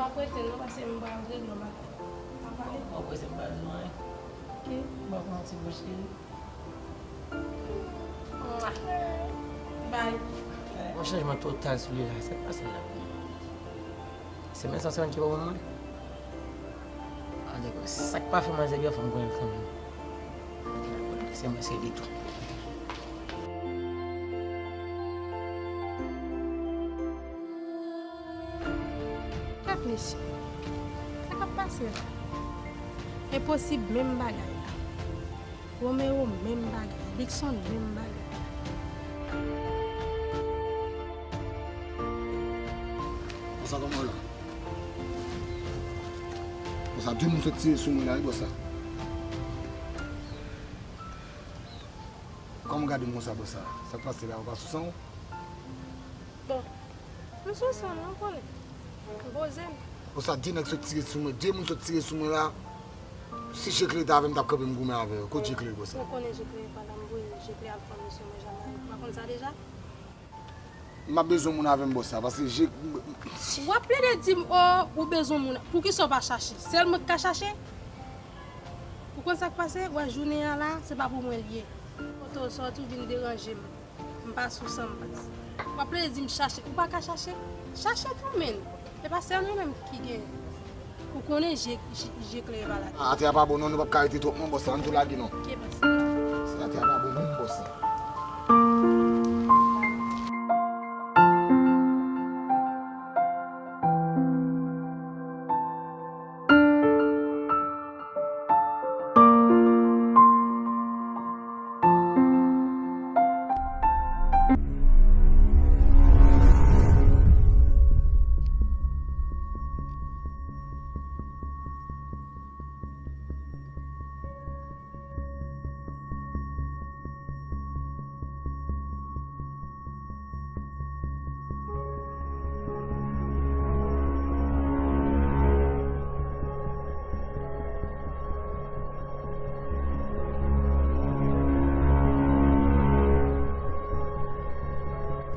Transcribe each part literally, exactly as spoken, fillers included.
Pa prete non, paske m pral regle yon bagay. Pa pale. Mwen prese, m pa di w anyen. Ok. Bon, pran yon ti bouch, cheri. Mwa. Bay. Yon chanjman total sou li la. Sa k pase la? Se menm sa, se menm ki pa bon mwen. An, dakò. Sa k pa fè manzè byen, fò m konnen l kanmenm. Se mwen, se li tou. Gad mesye, sa k ap pase la? Enposib menm bagay la. Romeo menm bagay. Dickson menm bagay. Bòs la, kòman w la? Bòs la, de moun sot tire sou mwen la, wi, bòs la. Kòman w gade m konsa, bòs la? Sa k pase la, ou pa sou san w? Bon, m sou san m, non, konnen. M poze m. Bòs la, de nèg sot tire sou mwen, de moun sot tire sou mwen la. Si Jekle te avè m, m t ap kanpe m goumen avè yo. Kot Jekle, bòs la? Ou konnen Jekle pa la, m voye Jekle al fè misyon mwen Jamayik. Ou pa konn sa deja? M ap bezwen moun avè m, bòs la, paske je... W ap plede di m, o, ou bezwen moun. Poukisa w pa chache? Sèl mwen k ka chache? Ou konn sa k pase? Wè, jounen an la, se pa pou mwen l ye. Kote w sòti, w vin deranje m. M pa sou san m, baz. W ap plede di m chache. Ou pa ka chache? Chache tou, menn. E pa sèl mwen menm ki gen. Ou konnen je, je, je klere pa la. A, atè a pa bon non, nou p ap ka rete twòp non, bòs la, ann tou lage non. Ok, bòs. Se atè a pa bon menm, bòs la.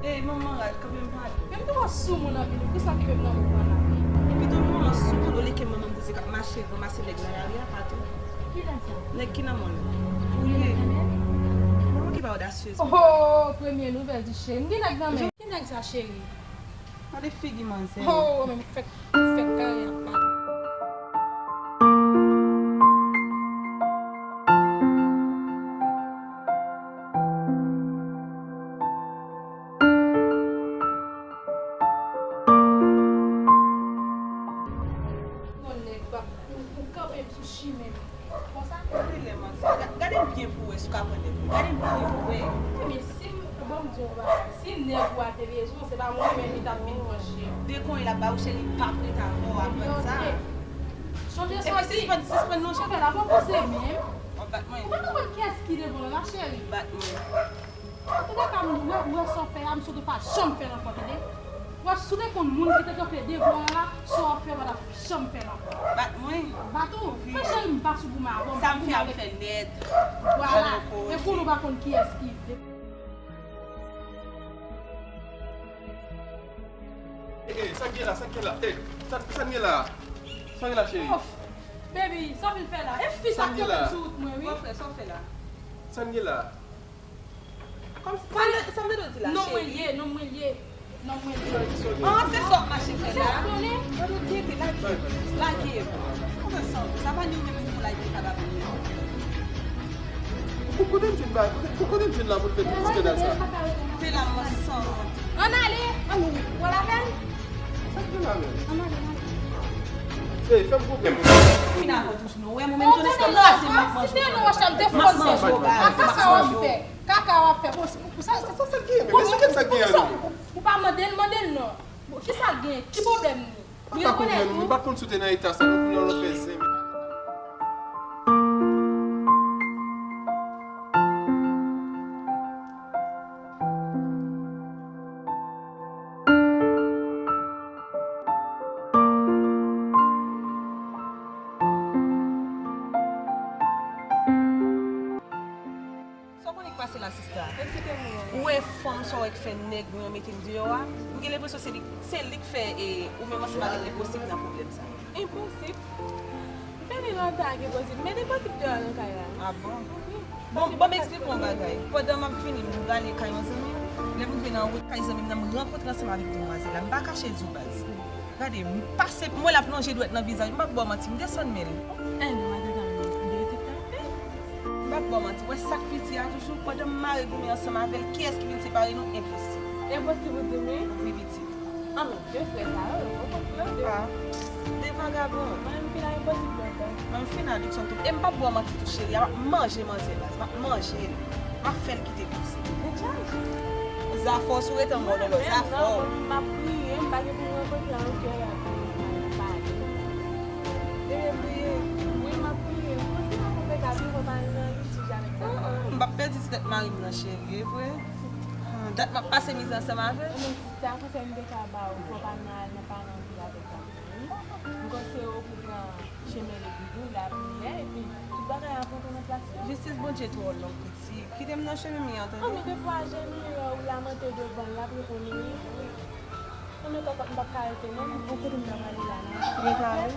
Ey, manman rad, kanpe m pale. Men m twò sou moun anpil, wi. Kisa ki menm nan mouvman la? Epi tou manman sou moun, olye ke manman m poze k ap mache, ranmase nèg nan lari a, pa tou. Ki nèg sa? Nèg ki nan mòn. Ou ye. Manman ki pa odasyez. Oh, premye nouvèl di cheri. M gen nèg nan men. Ki nèg sa, cheri? Gade figi manzè. Oh, men fèk, fèk kare ap pale. Yon nèg pa pou, pou kanpe m sou chimen m. Konsa? Gade lè manzè. Ga-, gade m byen pou w wè si w ka pran nèg mwen. Gade m byen pou w wè. Wi, men si m, bon, m di w yon bagay. Si nèg ou a te bezwen w, se pa mwen menm li t ap vin pran cheri. De konye l ap ba ou cheri, pa prete avè w aprann sa. Ebyen, ok. Chonje sa w di. Epi sispann, sispann non cheri. Chonje la, bon, panse menm. W ap bat mwen. Ou pa konprann kiyès ki devan w la, cheri. Bat mwen. Antouka, m wè, wè sa w fè a, m swete w pa janm fè l ankò, tande? Wè, si w te konn moun ki te kanpe devan w la, sa w ap fè, w pa t ap janm fè l ankò. Bat mwen? Bat ou? Wi. Fè cheri m bat ou pou mwen avan. Sa m fè a, m fè nèt. Vwala. E kounye a w pa konn kiyès ki. Ey, ey, sa k gen la, sa k gen la? Ey, sa, sa k gen la? Sa k gen la, cheri? Oh, baby, sa w vin fè la? E fi sa k kanpe m sou wout mwen, wi. Sa w fè, sa w fè la? Sa k gen la? Kòmsi, sa m te, sa m te dwe di la, cheri? Non, mwen l ye, non, mwen l ye. Non, mwen l ye. Ah, se sa w ap mache fè la? Ou konnen? Gade, gete, lage, lage. Ou fè sa, sa pa ni ou menm ki pou lage sa la pou mwen. Ko-, kote m jwenn ba-, kote, ko-, kote m jwenn la pou l fè tout eskandal sa? Pe la mwen san wont. Ann ale! Ann wi. Wè lapèn? Sa k gen la menm? Ann ale, ann ale. Ey, fè m pwoblèm. Vin avè w toujou non. Wè mwen menm tou lè sa kraze m ap manje. Si te nou ansanm, te fò l manje. Kaka sa w ap fè. Kaka w ap fè. Bon, sa, sa, sa, sa k gen? Men sa k gen sa k gen an? Ou pa mande l, mande l non. Bon, kisa l gen? Ki pwoblèm li? Li rekonèt ou? Mwen pa t konn si w te nan eta sa non, kounye a w fè zen. Sa w konnen k pase Sista. Ou wè fanm sa w wè k fè nèg nou yo mete m deyò a? M gen lenpresyon se li, se li k fè e, ou menm ansanm avèk li posib nan pwoblèm sa. Enposib? M pa gen lòt bagay ki posib. Mete posib deyò nan kay la. A bon? Wi. Bon, bon, m eksplike w yon bagay. Pandan m ap vini, m prale kay yon zanmi m. Lè m rive nan wout kay zanmi m nan, m rankontre ansanm avèk demwazèl la. M pa kache di w baz. Gade, m pase, m wè l ap lonje dwèt nan vizaj. M p ap ba w manti, m desann men l. Eh non, madanm, m derespekte anpil. M p ap ba w manti, w wè sa k piti a toujou, pandan m mare goumen ansanm avè l, kiyès ki vin separe nou? Enposib. Enposib ou di m wi? Wi, piti. An men, de frè sa yo, yo poko pran de. Ah, de vagabon. Mwen, m fin a enposib lontan. Mwen, m fin a Luxon tou. E m p ap ba w manti tou, cheri a, m ap manje manzè la. M ap manje l. M ap fè l kite pouse. Zafè w, si w rete anba w lòlò, zafè w. M ap priye, m pa gen pou m rankontre a yon kè la pou m pale. Deye priye. Wi, m ap priye. Kontinye konpetati, fò pa al nan litij avèk sa. M p ap pèdi ti tèt mari m nan, cheri, e vre. Dat m ap pase mizè ansanm avè l. Sa konsèy m te ka ba w, fò pa nan al nan pale anpil avèk zanmi w. M konseye w pou pran chemen legliz ou, lapriyè, epi tout bagay ap rantre nan plas yo. Jistis Bondye twò long, piti. Kite m nan chemen m ye an, tande? Anben, de fwa Jemima ou lamante devan l, l ap reponn ou wi. Anben, kòkòt, m p ap ka rete non, m gon kote m ta prale la, non. Byen kare.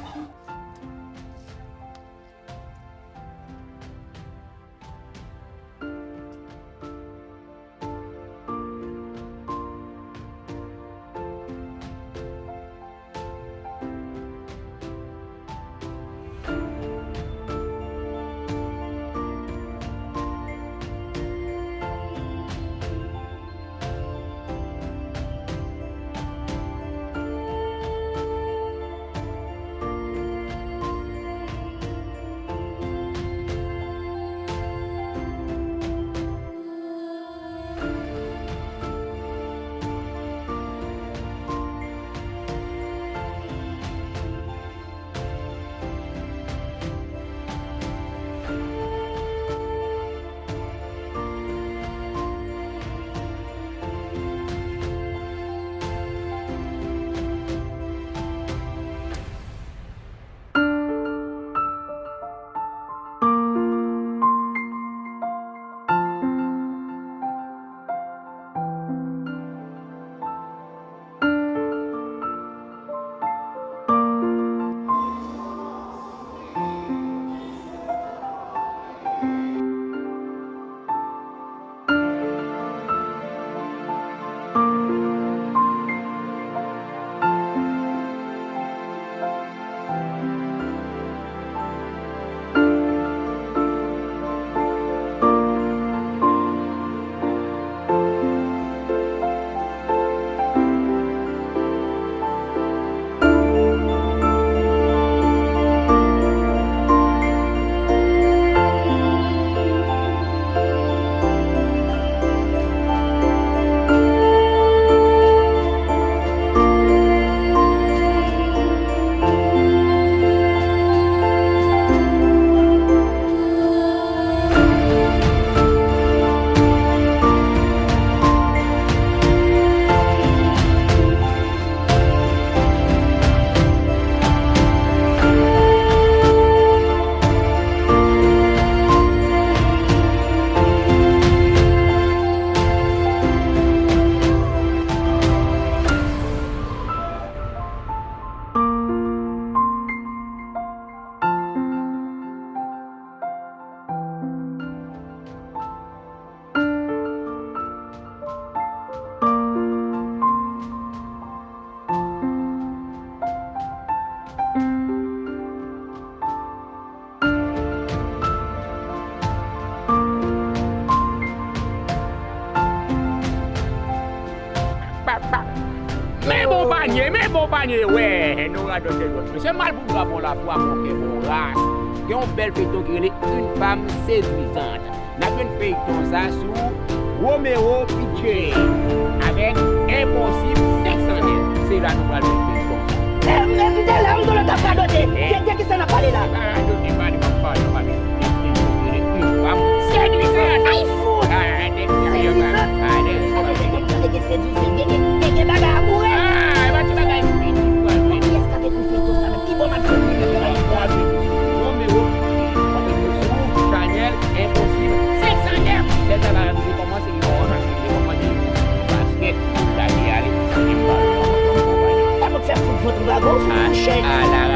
Pa, pa. Men bon panye, men bon panye, wè, nou radòt de lòt. Mesye mal pou bra, bon lafwa, bon kè, bon ras. Gen yon bèl feyton ki rele Une femme séduisante. N ap jwenn feyton sa sou Romero Pictures avèk Enposib senk san nèf. Se la nou pral jwenn feyton sa. Lè m, m te la, m te la, t ap radote. De, de ki sa n ap pale la? Pa radote, pa radote, pa radote. Une femme séduisante. Ay, fout! Séduisante. Tande, tande, gen séduisante, gen, gen, gen, gen bagay a boure. Ah, e pa ti bagay fini, pral fini. Kiyès k ap ekri feyton sa menm? Ki bò m ap jwenn li menm? Romero Pictures. Channel Enposib senk san nèf. Lè sa la, Ou pa gon fou, chèch. Ala